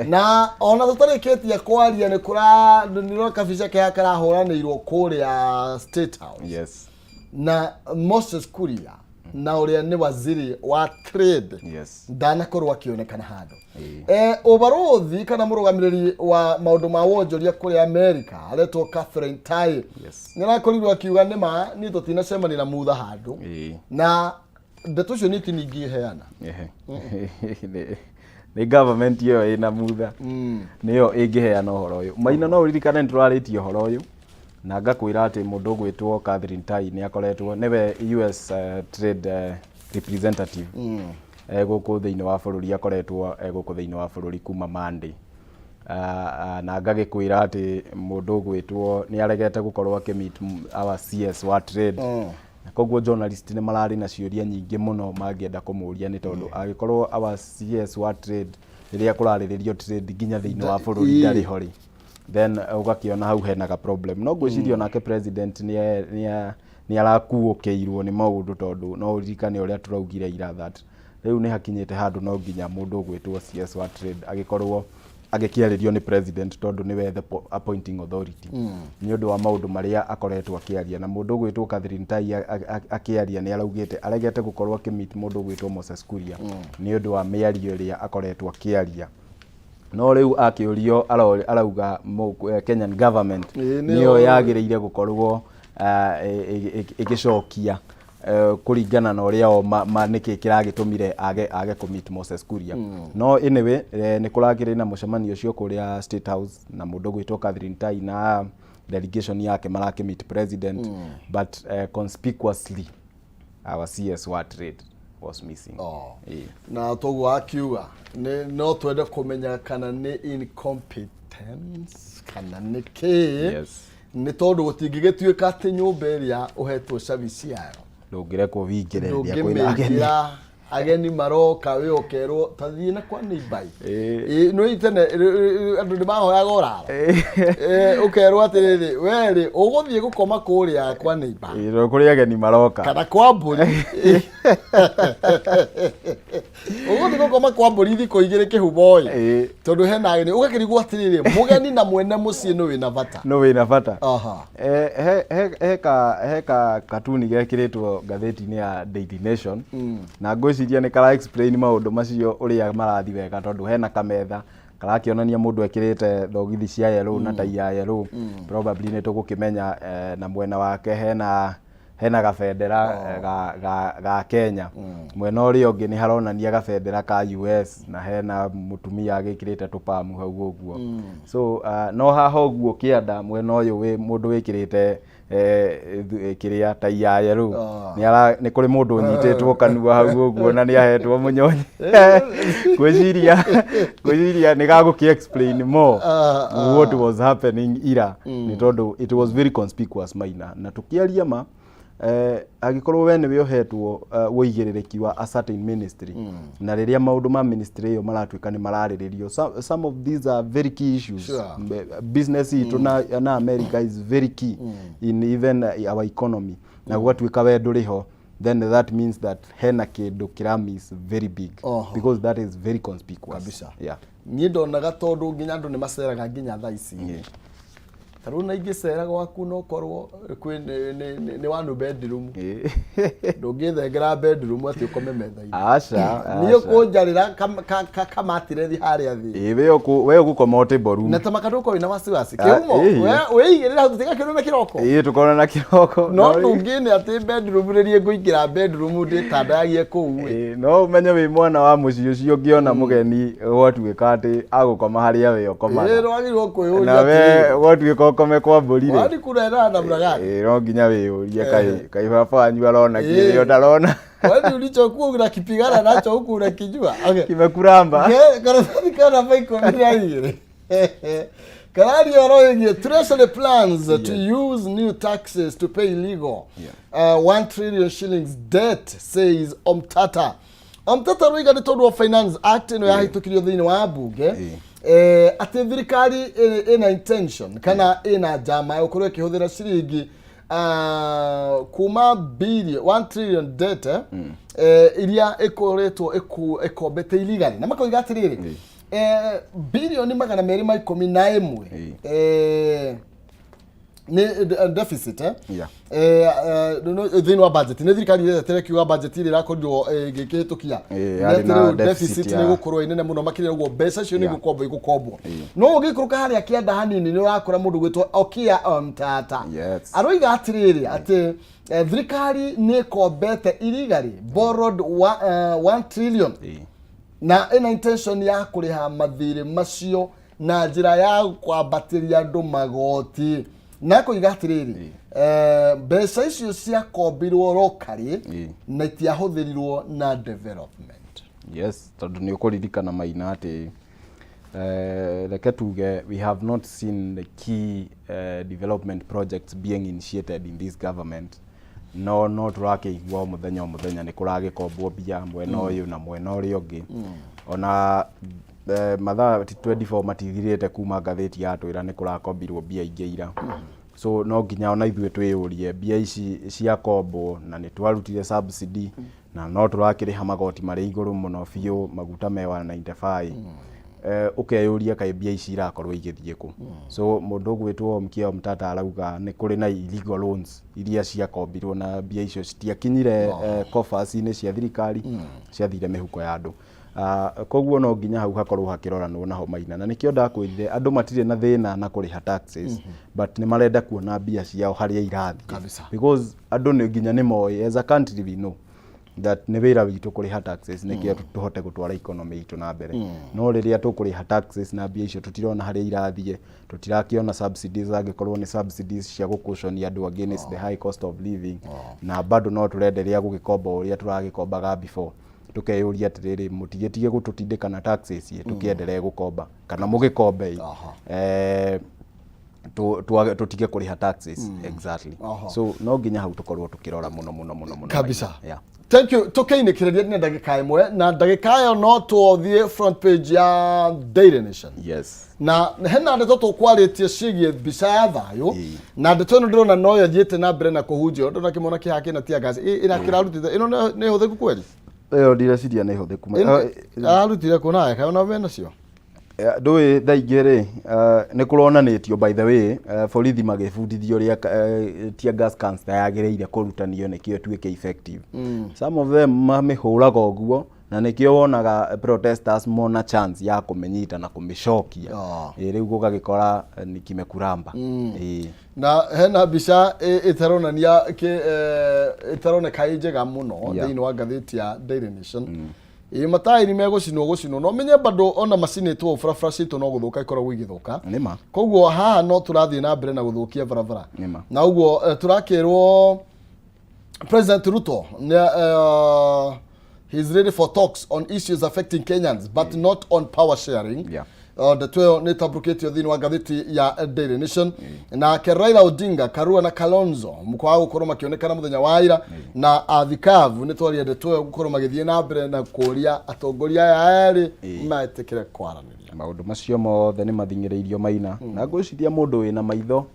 na ona tũtarĩkĩtie kwaria nĩ kũra nĩrona kabica keha karahũranĩirwo kũrĩa State House na Moses Kuria na ũrĩa nĩ waziri wa trade ndanakorwo akĩonekana handũ. Ũbarũthi kana mũrũgamĩrĩri wa maũndũ ma wonjoria kũrĩa America aretwo Catherine Tai nĩ arakorirwo akiuga nĩma niĩ tũtinacemania na Mutha handũ, na ndeto icio niĩ tiningĩheana. Ehe. Nĩ government ĩyo ĩna Mutha nĩyo ĩngĩheana ũhoro ũyũ, Maina. No ũririkane nĩ tũrarĩtie ũhoro ũyũ na ngakwĩra atĩ mũndũ ũgwĩtwo Catherine Tai nĩ akoretwo nĩwe US trade representative gũkũ thĩinĩ wa bũrũri, akoretwo gũkũ thĩinĩ wa bũrũri kuma Monday. Na ngagĩkwĩra atĩ mũndũ ũgwĩtwo nĩ aregete gũkorwo akĩmeet our CS wa trade, na koguo journalist nĩ mararĩ na ciũria nyingĩ mũno mangĩenda kũmũria, nĩ tondũ angĩkorwo our CS wa trade rĩrĩa kũrarĩrĩrio trade nginya thĩinĩ wa bũrũri ndarĩ ho rĩ, then ũgakĩona hau hena ga problem. No ngwĩciria onake president nĩ arakuũkĩirwo nĩ maũndũ, tondũ no ũririkane ũrĩa tũraugire ira that rĩu nĩ hakinyĩte handũ no nginya mũndũ ũgwĩtwo CS wa trade agĩkorwo agĩkĩarĩrio nĩ president, tondũ nĩwe the appointing authority, nĩ ũndũ wa maũndũ marĩa akoretwo akĩaria. Na mũndũ ũgwĩtwo Catherine Tai akĩaria nĩ araugĩte aregete gũkorwo akĩmeet mũndũ ũgwĩtwo Moses Kuria nĩ ũndũ wa mĩario ĩrĩa akoretwo akĩaria. No rĩu akĩũrio arauga Kenyan government nĩyo yagĩrĩire gũkorwo ĩgĩcokia. Kũringana na ũrĩa o nĩkĩ kĩragĩtũmire age kũ-meet Moses Kuria. No anyway, nĩ kũrakĩrĩ na mũcemanio ũcio kũrĩa State House, na mũndũ ũgwĩtwo Catherine Tai na delegation yake marakĩ-meet president, but conspicuously our CS wa trade was missing. Oh. Ĩĩ. Na toguo akiuga no twende kũmenya kana nĩ incompetence kana nĩ kĩ. Nĩ tondũ gũtingĩgĩtuĩka atĩ nyũmba ĩrĩa ũhetwo cabi ciayo Ndũngĩrekwo wingĩre rĩrĩa kwĩna ageni. Ndũngĩmĩingĩra ageni maroka, we ũkerwo ta thiĩ na kwa neighbor. Ĩĩ. Nĩ tene andũ nĩ mahoyaga ũraro. Ũkerwo atĩrĩrĩ, we rĩ, ũgũthiĩ gũkoma kũrĩa kwa neighbor Ĩĩ, tondũ kũrĩ ageni maroka. Kana kwa mbũri, ũgũthiĩ gũkoma kwa mbũri thikũ 2 kĩhumo ĩ, tondũ hena ageni. Ũgakĩrigwo atĩrĩrĩ, mũgeni na mwene mũciĩ nĩ wĩna bata? No wĩna bata. Aha. He ka katuni gekĩrĩtwo ngathĩti-inĩ ya Daily Nation, na ngwĩciria nĩ kara explain maũndũ macio ũrĩa marathiĩ wega, tondũ hena kametha karakĩonania mũndũ ekĩrĩte thogithi cia yellow na tai ya yellow, probably nĩ tũgũkĩmenya, na mwena wake hena gabendera ga Kenya. Mwena ũrĩa ũngĩ nĩ haronania gabendera ka US, na hena mũtumia agĩkĩrĩte tũpamu hau ũguo. So no haha ũguo kĩanda mwena ũyũ wĩ mũndũ wĩkĩrĩte kĩrĩa tai ya yellow, nĩ kũrĩ mũndũ ũnyitĩtwo kanua hau ũguo na nĩ ahetwo mũnyonyi. Ngwĩciria nĩ gagũkĩ explain more what was happening ira, nĩ tondũ it was very conspicuous, Maina. Na tũkĩaria ma, angĩkorwo we nĩwe ũhetwo ũigĩrĩrĩki wa a certain ministry, na rĩrĩa maũndũ ma ministry ĩyo maratuĩka nĩ mararĩrĩrio, some of these are very key issues. Business itũ na America is very key in even our economy, na gũgatuĩka we ndũrĩ ho, then that means that hena kĩndũ kĩra miss very big, because that is very conspicuous. Kabisa. Yeah. Niĩ ndonaga tondũ nginya andũ nĩ maceraga nginya thaa ici. Ta rĩu na ingĩcera gwaku, no korwo kwĩ nĩ one bedroom, ndũngĩthengera bedroom atĩ ũkome metha-inĩ. Aca. Niĩ ũkũnjarĩra kamatirethi harĩa thĩ. Ĩĩ, we ũgũkoma o table room. Na ta makandũko wĩna wasiwasi Ah, kĩhumo. Ĩĩ. Wĩigĩrĩra hau tũtigakĩonana kĩroko. Ĩĩ, tũkonana kĩroko. No ndũngĩne atĩ bedroom, rĩrĩa ngũingĩra bedroom ndĩtandayagie kũu ĩ. Ĩĩ, no ũmenye wĩ mwana wa mũciĩ ũcio ũngĩona mũgeni gwatuĩka atĩ agũkoma harĩa we ũkomaga. Ĩĩ, wagĩrĩirwo kwĩyũria Na we atĩrĩrĩ, gwatuĩka ũkome kwa mbũri rĩ, wani kurera namna gani? Ĩĩ, no nginya wĩyũrie kaĩ baba wanyu arona Ĩĩ. kĩrĩa ũtarona. Kwani ulichokuwa unakipigana nacho huku unakijua? Okay. Kimekuramba. Karatathi ka namba 12 kararia ũhoro wĩgiĩ Treasury plans to use new taxes to pay illegal 1 trillion shillings debt, says Omtata. Omtata roiga nĩ tondũ wa Finance Act ĩno yahĩtũkirio thĩinĩ wa bunge, atĩ thirikari ĩna intention kana ĩna njama ya gũkorwo ĩkĩhũthĩra ciringi kuma billion 1 trillion debt, iria ĩkoretwo ĩkombete illegally, na makoiga atĩrĩrĩ, bilioni 211 nĩ deficit, Yeah. Thĩinĩ wa budget nĩ thirikari ĩretetera ĩkiuga budget ĩrĩa ĩrakorirwo ĩgĩkĩhĩtũkia Ĩĩ, nĩ yarĩ atĩ na rĩu deficit deficit nĩ ĩgũkorwo ĩ nene mũno makĩria, ũguo mbeca icio nĩ igũkombwo igũkombwo. No ũgĩikũrũka harĩa kĩanda hanini nĩ ũrakora mũndũ gwĩtwo Okia Omtata aroiga atĩrĩrĩ, atĩ thirikari nĩ ĩkombete illegally borrowed 1 trillion na ĩna intention ya kũrĩha mathirĩ macio na njĩra ya kwambatĩria andũ magoti, na koiga atĩrĩrĩ, mbeca icio ciakombirwo locally na itiahũthĩrirwo na development. Yes, tondũ nĩ ũkũririkana, Maina, atĩ reke tuge we have not seen the key development projects being initiated in this government, no tũrakĩigua o mũthenya o mũthenya nĩ kũragĩkombwo mbia mwena ũyũ na mwena ũrĩa ũngĩ. Ona mathaa 24 matithirĩte kuma ngathĩti yatwĩra nĩ kũrakombirwo mbia ingĩ ira. So no nginya ona ithuĩ twĩyũrie, mbia ici ciakombwo na nĩ twarutire subsidy na no tũrakĩrĩha magoti marĩ igũrũ mũno biũ, maguta me 195, ũkeyũria kaĩ mbia ici irakorwo igĩthiĩ kũ? So mũndũ ũgwĩtwo Okiya Omtata arauga nĩ kũrĩ na illegal loans iria ciakombirwo, na mbia icio citiakinyire coffers-inĩ cia thirikari, ciathire mĩhuko ya andũ. Koguo no nginya hau hakorwo hakĩroranwo naho Maina, na nĩkĩo ndakwĩrire andũ matirĩ na thĩna na kũrĩha taxes, but nĩ marenda kuona mbia ciao harĩa irathiĩ. Kabisa. Because andũ nĩ nginya nĩ moĩ, as a country we know that nĩ wĩra witũ kũrĩha taxes nĩkĩo tũhote gũtwara economy itũ na mbere. No rĩrĩa tũkũrĩha taxes na mbia icio tũtirona harĩa irathiĩ, tũtirakĩona subsidies, angĩkorwo nĩ subsidies cia gũcushion andũ against the high cost of living, na bado no tũrenderea gũgĩkomba ũrĩa tũragĩkombaga before, tũkeyũria atĩrĩrĩ, mũtigĩtige gũtũtindĩka na taxes ĩ, tũkĩenderee gũkomba kana mũgĩkombe ĩ, tũtige kũrĩha taxes, exactly. So no nginya hau tũkorwo tũkĩrora mũno mũno mũno mũno. Kabisa. Yeah. Thank you. Tũkĩinĩkĩrĩria na ndagĩka ĩmwe, na ndagĩka ĩyo no tũthiĩ front page ya Daily Nation. Yes. Na hena ndeto tũkwarĩtie ciĩgiĩ mbica ya thayũ. Na ndeto ĩno ndĩrona noyo ĩthiĩte na mbere na kũhunjio, ndĩrona kĩmwana kĩhaha kĩna tear gas. Ĩra kĩrarutĩte ĩno nĩ hũthĩku kweli? Ĩyo ndireciria nĩ hũthĩku. Ararutire kũ nawe kaĩ ona menacio? Ndũĩ thaa ingĩ rĩ, nĩ kũronanĩtio, by the way, borithi magĩbundithio ũrĩa tear gas canister yagĩrĩire kũrutanio nĩkĩo ĩtuĩke effective. Some of them mamĩhũraga ũguo, na nĩkĩo wonaga protesters mona chance ya kũmĩnyita na kũmĩcokia. Ĩ, rĩu gũgagĩkora nĩ kimekuramba. Ĩ. Na hena mbica ĩtaronania ĩtaroneka ĩ njega mũno thĩinĩ wa ngathĩti ya Daily Nation. Ĩ mataĩri megũcinwo gũcinwo, no menye bado ona macinĩtwo barabara citũ no gũthũka ikoragwo igĩthũka. Nĩma. Koguo haha no tũrathiĩ na mbere na gũthũkia barabara. Nĩma. Na ũguo tũrakĩrwo President Ruto he's ready for talks on issues affecting Kenyans but not on power sharing. Ndeto ĩyo nĩ ĩtambũrũkĩtio thĩinĩ wa ngathĩti ya Daily Nation. Nake Raila Odinga, Karua na Kalonzo mkwaga gũkorwo makĩonekana mũthenya wa ira na athikavu nĩ twaria ndeto ĩyo gũkorwo magĩthiĩ na mbere na kũria atongoria aya erĩ metĩkĩre kwaranĩria. Maũndũ macio mothe nĩ mathing'ĩrĩirio, Maina, na ngwĩciria mũndũ wĩna maitho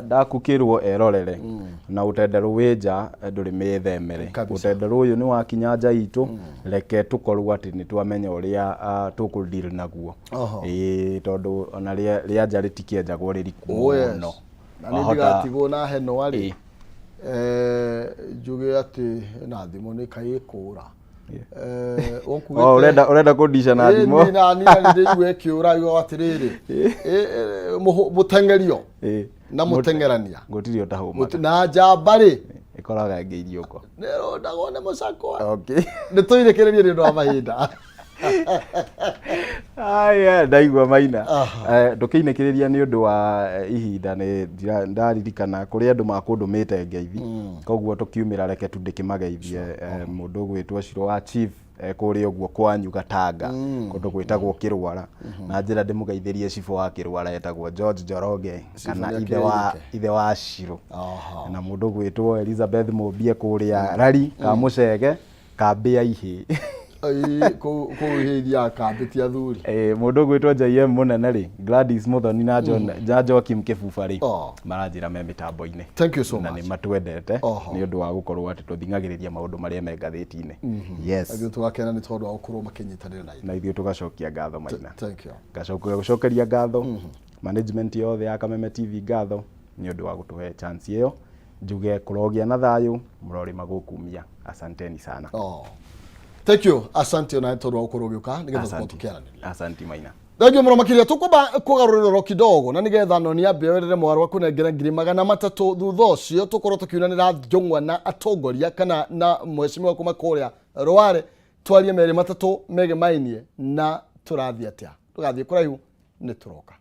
ndakũkĩrwo erorere na ũtenderũ wĩ nja ndũrĩ mĩthemere. Kabisa. Ũtenderũ ũyũ nĩ wakinya nja itũ, reke tũkorwo atĩ nĩ twamenya ũrĩa tũkũ deal naguo. Ĩĩ, tondũ ona rĩa nja rĩtikĩenjagwo rĩriku Oh, yes. mũno. Na nĩ Wahota- ndigatigwo na heno rĩ, njuge atĩ na thimũ nĩ kaĩ ĩkũra. Oh, ũrenda kũndica na thimũ? Na niĩ ndĩigua ĩkĩũra igo atĩrĩrĩ, mũteng'erio na mũteng'erania Gũtirĩ ũtahũmaga. Na njamba rĩ Ĩkoraga ĩngĩ iriũko. Nĩrũndagwo nĩ mũcakwa. Okay. Nĩ tũirĩkĩrĩrie nĩ ũndũ wa mahinda. Aya, ndaigua, Maina. Ndũkĩinĩkĩrĩria nĩ ũndũ wa ihinda, nĩ ndaririkana kũrĩ andũ makũndũmĩte ngeithi, koguo tũkiumĩra reke tu ndĩkĩmageithie. Mũndũ ũgwĩtwo Ciro wa chief kũrĩa ũguo kwanyu Gatanga, kũndũ gwĩtagwo Kĩrwara, na njĩra ndĩmũgeithĩrie cibũ wa Kĩrwara etagwo George Njoroge kana nĩ ithe wa akĩrĩte. Ithe wa Ciro. Na mũndũ ũgwĩtwo Elizabeth Mũmbie kũrĩa Rari Kamũcege, kambĩ ya ihĩ. Ai, kũu ihĩ ithiaga kambĩ ti athuri. Mũndũ ũgwĩtwo JM mũnene rĩ, Gladys Muthoni na John na Joakim Kĩbuba rĩ, maranjĩra me mĩtambo-inĩ. Thank you so Na much. nĩ matwendete nĩ ũndũ wa gũkorwo atĩ tũthing'agĩrĩria maũndũ marĩa me ngathĩti-inĩ. Yes. Ithuĩ tũgakena nĩ tondũ wa gũkorwo makĩnyitanĩra na ithuĩ. Na ithuĩ tũgacokia ngatho, Maina. Thank you. Ngacoka gũcokeria ngatho management yothe ya Kameme TV, ngatho nĩ ũndũ wa gũtũhe chance ĩyo. Njuge kũrogĩa na thayũ, mũrorĩma gũkumia, asanteni sana. Oh. Thank you. Asante ona tondũ wa gũkorwo ũgĩũka nĩgetha tũkorwo tũkĩaranĩria. Asanti, Maina. Thengiũ mũno makĩria. Tũkwamba kũgarũrĩra kidogo na nĩgetha noni ambe oerere mwarwa kũnengera 300,000. Thutha ũcio tũkorwo tũkiunanĩra njũng'wa na atongoria kana na mheshimiwa kuma kũrĩa Rware, twarie merĩ matatũ megemainie na tũrathiĩ atĩa. Ndũgathiĩ kũraihu, nĩ tũroka.